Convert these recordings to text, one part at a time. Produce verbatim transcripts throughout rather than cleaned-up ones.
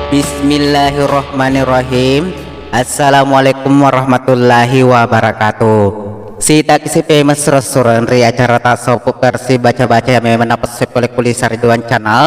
Bismillahirrahmanirrahim. Assalamualaikum warahmatullahi wabarakatuh. Sitaki sipe messureng-sureng ri acara Tasawuf versi baca-baca yang memang napassu pole ku Lisa Ridwan Channel.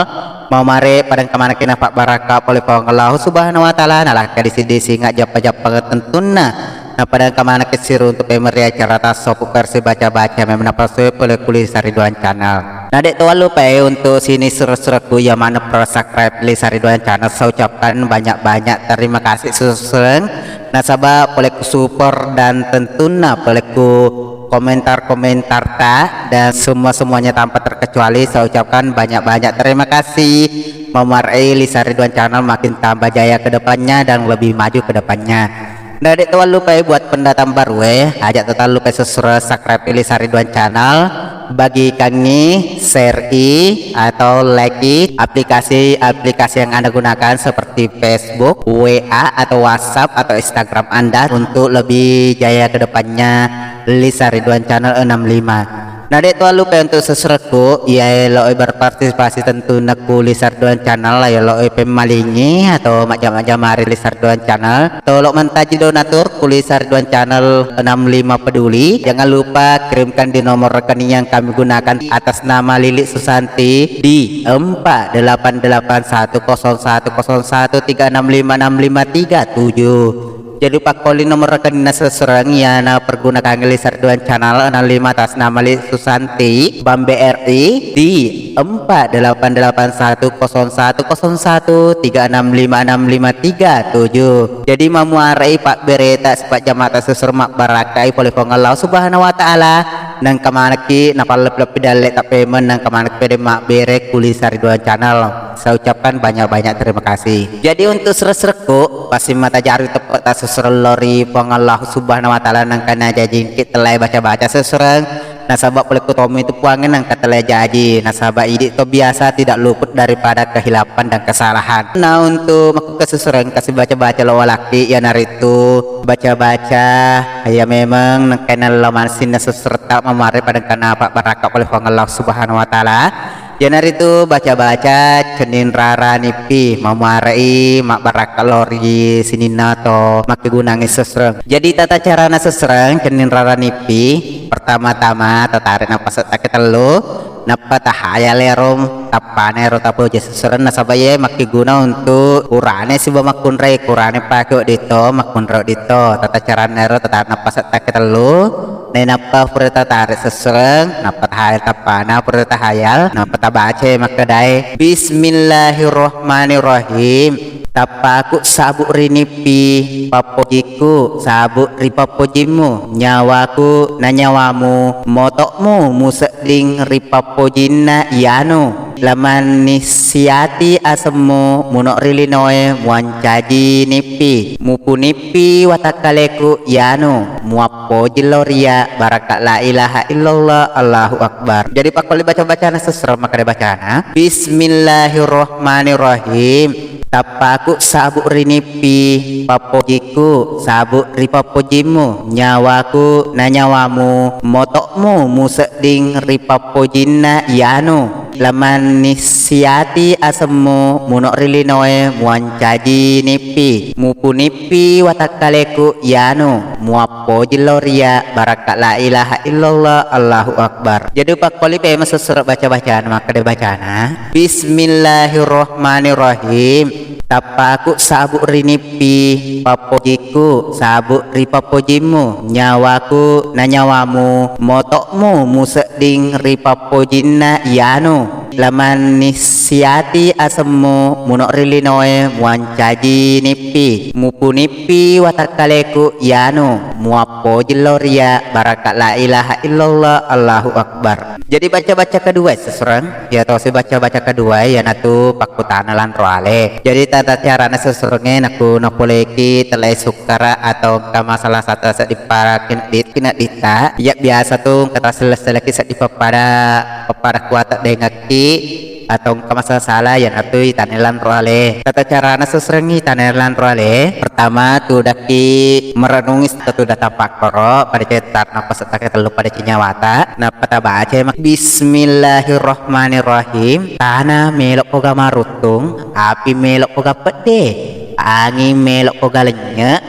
Mau mare pada engka manekki napabbarakka pole Puang Allahu Subhanahu wa Ta'ala, nalakka disi-disi ngajappa-jappa tentunna. Na pada engka manekki siruntu pemeri acara Tasawuf versi baca-baca memang napassu pole ku Lisa Ridwan Channel. Na de' to wallupai untuk sini sura-suraku yang mana pro subscribe Lisa Ridwan Channel, saya ucapkan banyak-banyak terima kasih suseng. Nasaba pole ku support dan tentunna pole ku komentar-komentar ta dan semua-semuanya tanpa terkecuali saya ucapkan banyak-banyak terima kasih. Memarei Lisa Ridwan Channel makin tambah jaya ke depannya dan lebih maju ke depannya. Nah, de' to wallupai buat pendatang baru e, aja' to tallupai sesura subscribe Lisa Ridwan Channel, bagikangi, share i, atau like i aplikasi-aplikasi yang Anda gunakan seperti Facebook, W A, atau WhatsApp, atau Instagram Anda untuk lebih jaya ke depannya Lisa Ridwan Channel enam lima. Na de' to wallupai untuk sesuraku, iya elo'e berpartisipasi tentunna ku Lisa Ridwan Channel, iya elo'e pemmalingi atau majjama-jamari Lisa Ridwan Channel. Tolo' mantaji donatur ku Lisa Ridwan Channel enam lima peduli. Jangan lupa kirimkan di nomor rekening yang kami gunakan atas nama Lili Susanti di empat delapan delapan satu kosong satu kosong satu tiga enam lima enam lima tiga tujuh. Jadi pakkoli nomor rekening na sesereng iya na pergunakan Lisa Ridwan Channel enam lima atas nama Lili Susanti, Bank B R I di empat delapan delapan satu kosong satu kosong satu tiga enam lima enam lima tiga tujuh. Jadi mamuarai pabbereta sipajjamata sesereng mabbarakkai pole Puang Allah Subhanahu wa Ta'ala. Nengka manekki napallep-leppi dalle' tappemeng, nengka manekki pede mabbere ku Lisa Ridwan Channel. Saya ucapkan banyak-banyak terima kasih. Jadi untuk sere-serekku, pasti mata jaru teppe' ta sesereng lao ri Puang Allah Subhanahu wa Ta'ala nengka najajingki tellae baca-baca sesereng. Nasaba' pole ku tommi tu Puangnge nengka tellae jaji. Nasaba' idi' to biasa tidak luput daripada kehilapan dan kesalahan. Nah, untuk makkuke sesereng kasi baca-baca lao walakki, iyanaritu baca-baca iya memeng nengka nallo mansinna sesereng ta mamare pada engka napabbarakka pole Puang Allah Subhanahu wa Ta'ala. Iyanaritu baca-baca cenning rara nippi, mamuarai mabbarakka lao ri sininna to makkegunangngi sesereng. Jadi tata carana sesereng cenning rara nippi, pertama-tama tatare' nappase' takke tellu, nappa tahayal ero tappana ero tapoji sesereng, nasaba' iye makkeguna untuk urane sibawa makkunrai, kurane pake wedding to, makkunrai wedding to. Tata carana ero tatare' nappase' takke tellu, nainappa pura tatare' sesereng, nappa tahayal tappana, pura tahayal, nappa tabaca makkedae, Bismillahirrahmanirrahim. Tappaku sabu ri nippi, pappojikku sabu ri pappojimmu, nyawaku na nyawamu, moto'mu musedding ri pappojinna iyanu. Lamannissiati asemmu, muno ri linoe muancaji nippi, mupu nippi watakkaleku iyanu, muappoji lao ri iya, barakka la ilaha illallah, Allahu akbar. Jadi pakkoli baca-bacana sesereng makkeda bacana, Bismillahirrahmanirrahim. Tappaku sabu ri nippi, pappojikku sabu ri pappojimmu, nyawaku na nyawamu, moto'mu musedding ri pappojinna iyanu. Lamannissiati asemmu, muno ri linoe muancaji nippi, mupu nippi watakkaleku iyanu, muappoji lao ri iya, barakka la ilaha illallah, Allahu akbar. Jadi pakkoli pema sesereng baca-bacana, makkeda bacana, Bismillahirrahmanirrahim. Tappaku sabu ri nippi, pappojikku sabu ri pappojimmu, nyawaku na nyawamu, moto'mu musedding ri pappojinna iyanu. Lamannissiati asemmu, muno ri linoe muancaji nippi, mupu nippi watakkaleku iyanu, muappoji lao ri iya, barakka la ilaha illallah, Allahu akbar. Jadi baca-baca kedua sesereng, iya tosi baca-baca kedua iyanatu pakkutana lanro ale. Jadi tata carana seserengnge nakku napoleki telai sukkara atau engka masalah satu seddi para kineddit-, kineddita. Iya biasa tu engka taselle-selleki seddi pappada, pappada kuateddengekki atau engka masala-sala, iyanatu itanai lanro ale. Tata carana seserengngi itanai lanro ale. Pertama, tudakki merenungi satu data pakkoro, pada cetar nafas tak tellu pada cinyawata. Nappa tabacai mak-, Bismillahirrahmanirrahim. Tana melokko ga maruttung, api melokko ga pedde, anging melokko ga lennye,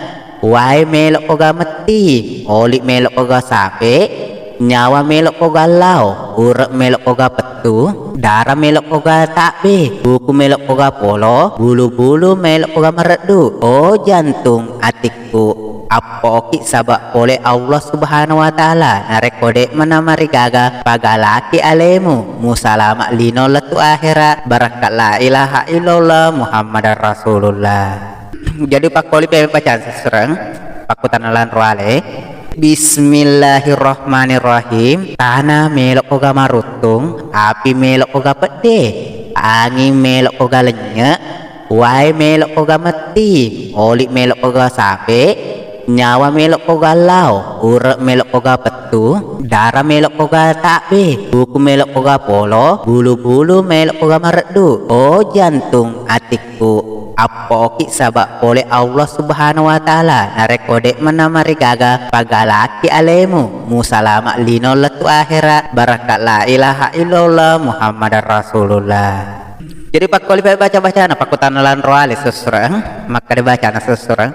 wae melokko ga metti, oli melokko ga sape, nyawa melokko ga lao, ure melokko ga pettu, dara melokko ga tabbe, buku melokko ga polo, bulu-bulu melokko ga mareddu. O jantung atikku, appoki saba pole Allah Subhanahu wa Ta'ala. Narekko de'ma namarigaga, pagalaki alemu, musalama lino lettu akhera, barakka la ilaha illallah Muhammadar Rasulullah. Jadi pakkoli pe bacaan sesereng, pakkutana lanro ale. Bismillahirrahmanirrahim. Tana melokko ga maruttung, api melokko ga pedde, anging melokko ga lennye, wae melokko ga metti, oli melokko ga sape, nyawa melokko ga lao, ure melokko ga pettu, dara melokko ga tabbe, buku melokko ga polo, bulu-bulu melokko ga mareddu. O jantung atikku, appoki saba pole Allah Subhanahu wa Ta'ala. Narekko de'ma namarigaga, pagalaki alemu, musalama lino lettu akhera, barakka la ilaha illallah Muhammadar Rasulullah. Jadi pakkoli pe baca-bacana, pakkutana lanro ale sesereng, makkeda bacana sesereng.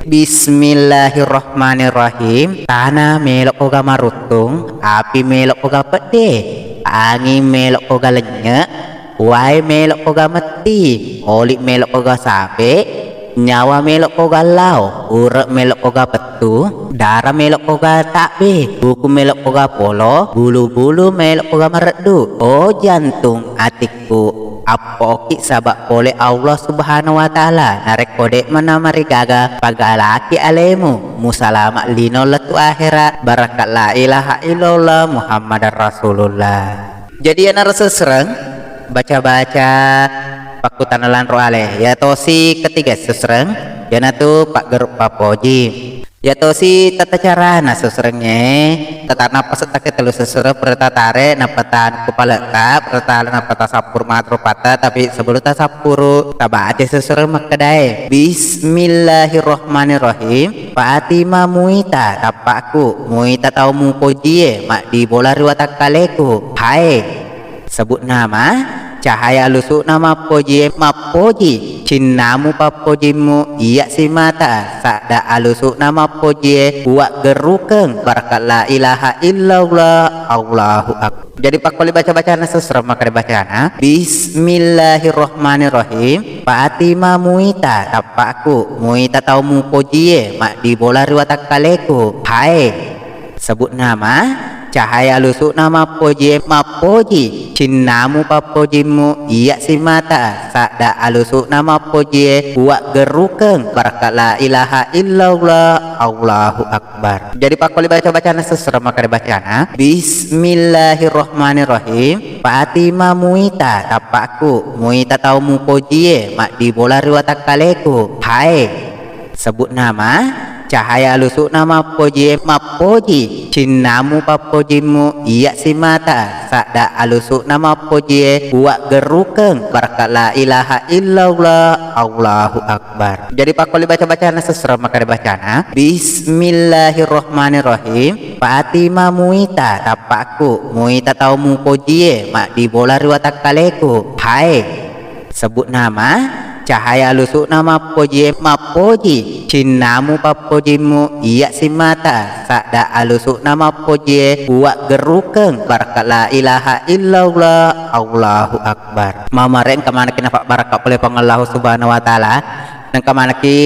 Bismillahirrahmanirrahim. Tana melokko ga maruttung, api melokko ga pedde, anging melokko ga lennye, wae melokko ga metti, oli melokko ga sape, nyawa melokko ga lao, ure melokko ga pettu, dara melokko ga tabbe, buku melokko ga polo, bulu-bulu melokko ga mareddu. O jantung atikku, appoki saba pole Allah Subhanahu wa Ta'ala. Narekko de'ma namarigaga, pagalaki alemu, musalama lino lettu akhera, barakka la ilaha illallah Muhammadar Rasulullah. Jadi iyanaro sesereng, baca-baca pakkutana lanro ale. Iya tosi ketiga sesereng, iyanatu paggeru pappoji. Iya tosi tata carana seserengnge, tata napas takke tellu sesereng, pura tatare, nappa tanu ku palekka, pura tala, nappa tasappuru matu rupatta, tapi sebelum tasappuru, tabaca sesereng makkedae. Bismillahirrahmanirrahim. Fatima muita tappakku, muita tau mupojie, maddibola ri watakkaleku. Hae, sebut nama, cahaya alusu'na mappojie, mappoji, cinnamu pappojimmu, iya simata, sadda alusu'na mappojie, uwaggerrukeng, barakka la ilaha illallah, Allahu akbar. Jadi pakkoli baca-bacana sesereng makkeda bacana, Bismillahirrahmanirrahim. Fatima muita tappakku, muita tau mupojie, maddibola ri watakkaleku. Hae, sebut nama, cahaya alusu'na mappojie, mappoji, cinnamu pappojimmu, iya simata, sadda alusu'na mappojie, uwaggerrukeng, barakka la ilaha illallah, Allahu akbar. Jadi pakkoli baca-bacana sesereng makkeda bacana, Bismillahirrahmanirrahim. Fatima muita tappakku, muita tau mupojie, maddibola ri watakkaleku. Hae, sebut nama, cahaya alusu'na mappojie, mappoji, cinnamu pappojimmu, iya simata, sadda alusu'na mappojie, uwaggerrukeng, barakka la ilaha illallah, Allahu akbar. Jadi pakkoli baca-bacana sesereng makkeda bacana, Bismillahirrahmanirrahim. Fatima muita tappakku, muita tau mupojie, maddibola ri watakkaleku. Hae, sebut nama, cahaya alusu'na mappojie, mappoji, cinnamu pappojimmu, iya simata, sadda alusu'na mappojie, uwaggerrukeng, barakka la ilaha illallah, Allahu akbar. Mamare engka manekki nafabbarakka pole Puang Allahu Subhanahu wa Ta'ala. Nengka manekki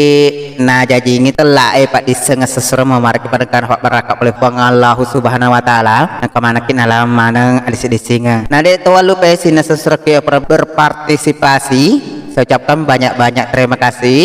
najajingi tellae paddissengeng sesereng, mamareki pada engka nafabbarakka pole Puang Allahu Subhanahu wa Ta'ala. Nengka manekki nalameng maneng adisseng-dissengeng. Na de' to wallupai sininna seserengku pura berpartisipasi. Saya ucapkan banyak-banyak terima kasih.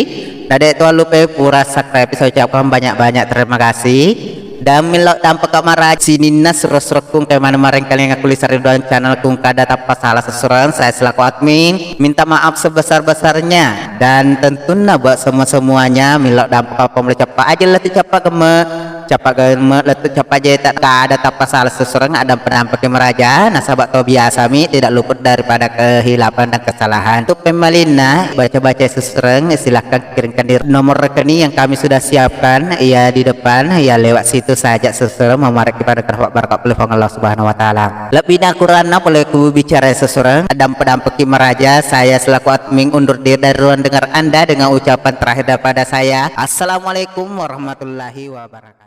Na de' to wallupai pura subscribe, saya ucapkan banyak-banyak terima kasih. Dan millau dampekka maraji sininna seserengku engka maneng marengkalinga ku lisari doang channelku, engka ada tappa salah sesereng, saya selaku admin minta maaf sebesar-besarnya. Dan tentunna buat semua-semuanya, millau dampekka pamula cappa aja lettu cappa gemme. Capa gawe me-, lettu capa jeta, kada tappa salah sesureng, adampe-dampeki maraja, nasaba to biasa mi tidak luput daripada kehilapan dan kesalahan. Untuk pemmalinna, baca-baca sesureng, silahkan kirimkan di nomor rekening yang kami sudah siapkan, ya, di depan, ya, lewat situ saja sesureng, memarek kepada rahmat barakat oleh Allah Subhanahu wa Ta'ala. Lebih dan kurangnya boleh ku bicara sesureng, adampe-dampeki maraja, saya selaku admin undur diri dari ruang dengar Anda dengan ucapan terakhir daripada saya. Assalamualaikum warahmatullahi wabarakatuh.